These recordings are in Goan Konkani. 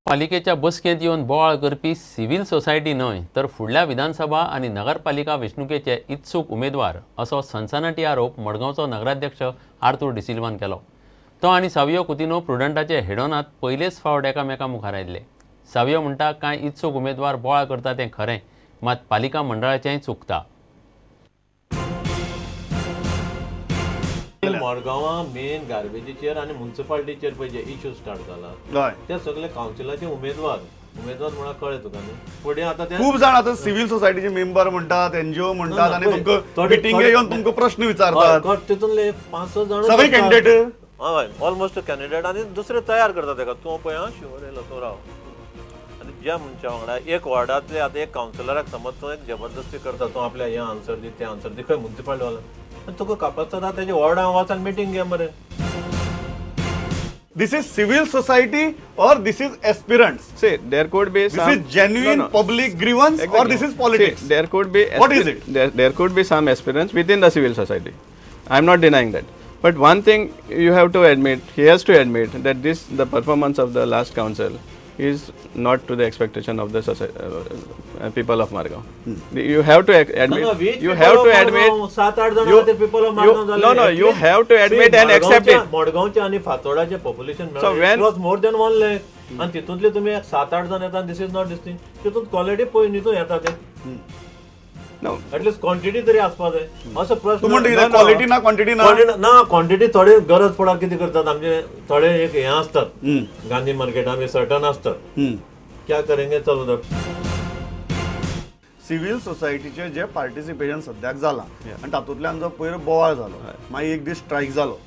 पालिकेच्या बसकेंत येवन बोवाळ करपी सिव्हील सोसायटी न्हय तर फुडल्या विधानसभा आनी नगरपालिका वेंचणुकेचे इत्सूक उमेदवार असो सनसनाटी आरोप मडगांवचो नगराध्यक्ष आर्थूर डिसिल्वान केलो. तो आनी सावियो कुतिन्हो प्रुडंटाचे हेडोनांत पयलेच फावट एकामेका मुखार आयिल्ले. सावियो म्हणटा, कांय इत्सूक उमेदवार बोवाळ करता तें खरें, मात पालिका मंडळाचेंय चुकता. मडगांवां मेन गार्बेजीचेर आनी मुन्सिपालिटीचेर पळय जे इश्यू स्टार्ट जाला ते सगळे कावन्सिलाचे उमेदवार उमेदवार म्हणून कळ्ळें तुका न्ही. फुडें आतां ते खूब जाण आतां सिव्हील सोसायटीचे मेंबर म्हणटात, एनजीओ म्हणटात आनी तुमकां मिटिंगे येवन तुमकां प्रश्न विचारतात. तितूंतले 5-6 जाण सगळे कॅन्डिडेट, हय, ऑलमोस्ट कॅन्डिडेट आनी दुसरे तयार करता तेका. तूं पळय आं शुअर येयलो तूं राव. आनी ज्या मनशा वांगडा एक वॉर्डांतले आतां एक कावन्सिलराक समज तूं एक जबरदस्ती करता, तूं आपल्या हें आन्सर दी तें आन्सर दी, खंय मुन्सिपालिटी वाला तुका कापासता तेजे वॉर्डां वच आनी मिटींग घे मरे. This is civil society or this is aspirants? See, there could be This some is genuine no, no. Public grievance Exactly. or this is politics? See, there could be What is it? There could be some aspirants within the civil society. I am not denying that. But one thing you have to admit, he has to admit that this the performance of the last council is not to the expectation of the society, people of Margao. You have to admit. No, which you people have of to Margao? admit. 7-8 जण you- people of you- Margao जाले. No, no, you have to admit and accept it. मडगांवचे आनी फातोर्डाचे population So when- was more than 1 lakh आनी तितूंतले तुमी 7-8 जाण येता. This is not this thing. तितूंत क्वॉलिटी पळय न्ही तूं येता ते. No. At least quantity तरी आसपा जाय असो प्रश्न. तूं म्हणटा कितें, क्वॉलिटी ना क्वॉन्टिटी ना? ना, क्वॉन्टिटी थोडे गरज पडल्यार कितें करतात आमचे थोडे एक हें आसतात गांधी मार्केट आमी सर्टन आसतात क्या करेंगे चलो उधर. सिव्हील सोसायटीचे जे पार्टिसिपेशन सद्याक जालां आनी तातूंतल्यान जो पयर बोवाळ जालो, मागीर एक दीस स्ट्रायक जालो,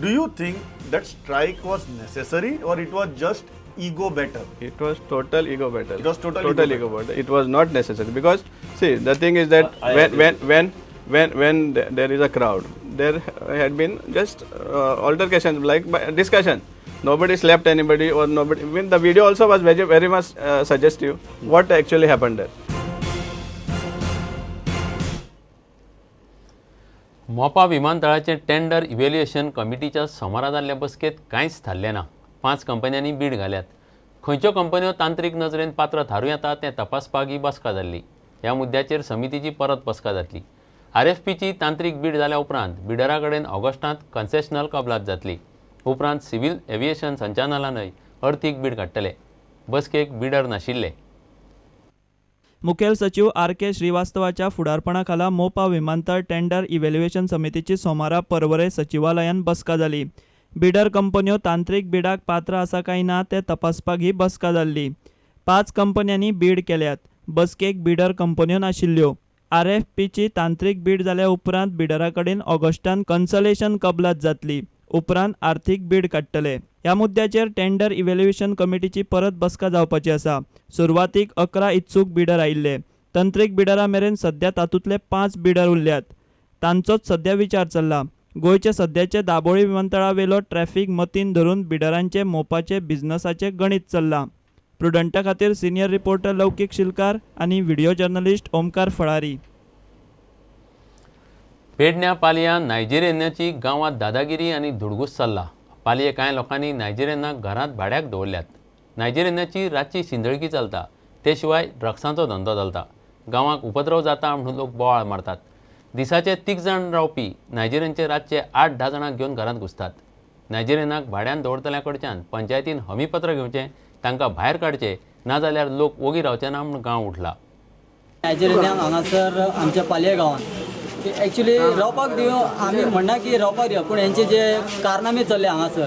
do you think that strike was necessary or it was just ego battle? It was total ego battle. It was total ego ego battle. It was not necessary because see, the thing is that I when agree. when when when there is a crowd, there had been just altercation, like discussion. Nobody slapped anybody or nobody. I mean, the video also was very, very much suggestive what actually happened there. Mopa विमानतळाचें tender evaluation कमिटीच्या सोमारा जाल्ल्या बसकेंत कांयच थारलें ना. 5 कंपन्यांनी बीड घाल्यात. खंयच्यो कंपन्यो तांत्रीक नजरेन पात्र थारूं येता तें तपासपाक ही बसका जाल्ली. ह्या मुद्द्याचेर समितीची परत बसका जातली. आरएफपीची तांत्रीक बीड जाल्या उपरांत बिडरा कडेन ऑगस्टांत कन्सेशनल कबलात जातली. उपरांत सिव्हील एव्हिएशन संचालनालय अर्थीक बीड काडटले. बसकेक बिडर नाशिल्ले. मुखेल सचिव आर के श्रीवास्तवाच्या फुडारपणाखाला मोपा विमानतळ टेंडर इव्हॅल्युएशन समितीची सोमारा पर्वरे सचिवालयान बसका जाली. बिडर कंपन्यो तांत्रीक बिडाक पात्र आसा काय ना तें तपासपाक ही बसका जाल्ली. 5 कंपन्यांनी बीड केल्यात. बसकेक बिडर कंपन्यो नाशिल्ल्यो. आर एफ पीची तांत्रीक बीड जाल्या उपरांत बिडरा कडेन ऑगस्टान कन्सलेशन कबलात जातली. उपरांत आर्थीक बीड काडटले. ह्या मुद्द्याचेर टेंडर इव्हॅल्युएशन कमिटीची परत बसका जावपाची आसा. सुरवातीक 11 इत्सूक बिडर आयिल्ले. तंत्रीक बिडरा मेरेन सद्या तातूंतले 5 बिडर उरल्यात. तांचोच सद्या विचार चल्ला. गोंयचे सद्याचे दाबोळी विमानतळावेलो ट्रॅफिक मतीन धरून बिडरांचे मोपाचे बिझनसाचे गणीत चल्लां. प्रुडंटा खातीर सिनियर रिपोर्टर लौकीक शिलकार आनी व्हिडिओ जर्नलिस्ट ओमकार फळारी. पेडण्या पालयां नायजेरियनाची गांवांत दादागिरी आनी धुडगूस चल्ला. पालये कांय लोकांनी नायजेरियनाक घरांत भाड्याक दवरल्यात. नायजेरियनाची रातची शिंदळकी चलता. ते शिवाय ड्रग्सांचो धंदो चलता. गांवांक उपद्रव जाता म्हणून लोक बोवाळ मारतात. दिसाचे 3 जाण रावपी नायजेरियनचे रातचे 8-10 जाणांक घेवन घरांत घुसतात. नायजेरियनाक भाड्यान दवरतल्या कडच्यान पंचायतीन हमीपत्र घेवचें, तांकां भायर काडचे, नाजाल्यार लोक ओगी रावचे ना म्हूण गांव उठला. नायजेरियनाक हांगासर आमच्या पालये गांवांत एक्चुली रावपाक दिवं आमी म्हणना की रावपाक दिवप, पूण हेंचे जे कारनामे चल्ले हांगासर,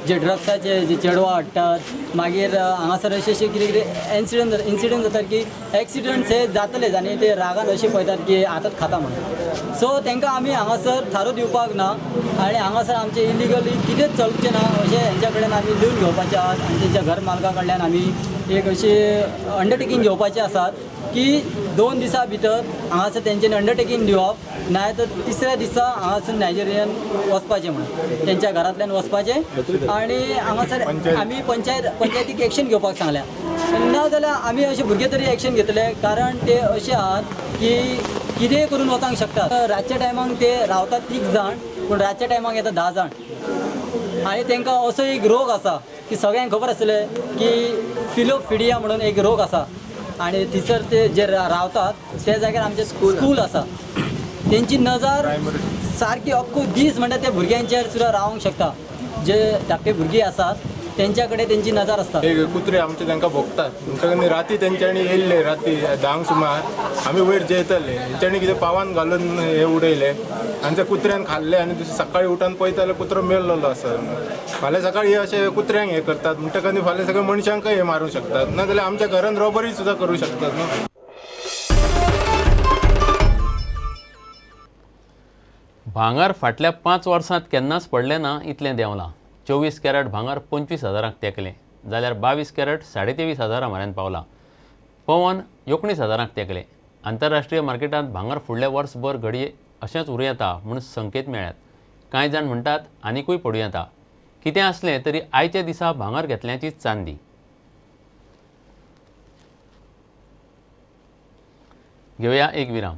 जे ड्रग्साचे जे चेडवां हाडटात, मागीर हांगासर अशें अशें कितें कितें इन्सिडंट जातात की एक्सिडंट्स हे जातलेच आनी ते रागान अशें पळयतात की आतांच खाता म्हणून. सो तांकां आमी हांगासर थारो दिवपाक ना आनी हांगासर आमचें इलिगली कितेंच चलचें ना अशें हेंच्या कडेन आमी लिवन घेवपाचें आहात आनी तेंच्या घर मालका कडल्यान आमी एक अशी अंडरटेकींग घेवपाचें आसात की 2 दिसां भितर हांगासर तेंच्यांनी अंडरटेकींग दिवप, नाय तर तिसऱ्या दिसा हांगासर नायजेरियन वचपाचें म्हणून तेंच्या घरांतल्यान वचपाचें आनी हांगासर आमी पंचायतीक एक्शन घेवपाक सांगल्या. ना जाल्यार आमी अशे भुरगे तरी एक्शन घेतले, कारण ते अशे आहात की कितेंय करून वचोंक शकतात. रातच्या टायमाक ते रावतात 3 जाण, पूण रातच्या टायमाक येता 10 जाण आनी तांकां असो एक रोग आसा की सगळ्यांक खबर आसलें की फिलोफिडिया म्हणून एक रोग आसा आनी थंयसर ते जे रावतात त्या जाग्यार आमचें स्कूल आसा. तेंची नजर सारकी अख्खो दीस म्हणटा ते भुरग्यांचेर सुद्दां रावंक शकता. जे धाकटे भुरगीं आसात तेंच्या कडेन तेंची नजर आसता. एक कुत्रे आमचे तांकां भोगतात म्हणटकच राती तेंच्यांनी येयल्ले राती 10 सुमार आमी वयर जेयताले, तेंच्यांनी कितें पावान घालून हे उडयले आनी त्या कुत्र्यान खाल्ले आनी दुसरे सकाळी उठून पळयता जाल्यार कुत्रो मेल्लेलो आसा. फाल्यां सकाळी हे अशे कुत्र्यांक हे करतात म्हणटकच फाल्यां सगळे मनशांकय हे मारूंक शकतात, ना जाल्यार आमच्या घरान रॉबरी सुद्दां करूं शकतात न्हू. भांगर फाटल्या 5 वर्सांत केन्नाच पडलें ना इतलें देंवलां. 24 कॅरेट भांगर 25,000 तेंकलें जाल्यार 22 कॅरेट 23,500 म्हऱ्यान पावलां. पवन 19,000 तेंकलें. आंतरराष्ट्रीय मार्केटांत भांगर फुडल्या वर्सभर घडये अशेंच उरूं येता म्हूण संकेत मेळ्ळ्यात. कांय जाण म्हणटात आनिकूय पडूं येता. कितें आसलें तरी आयच्या दिसा भांगर घेतल्याची चांदी. घेवया एक विराम.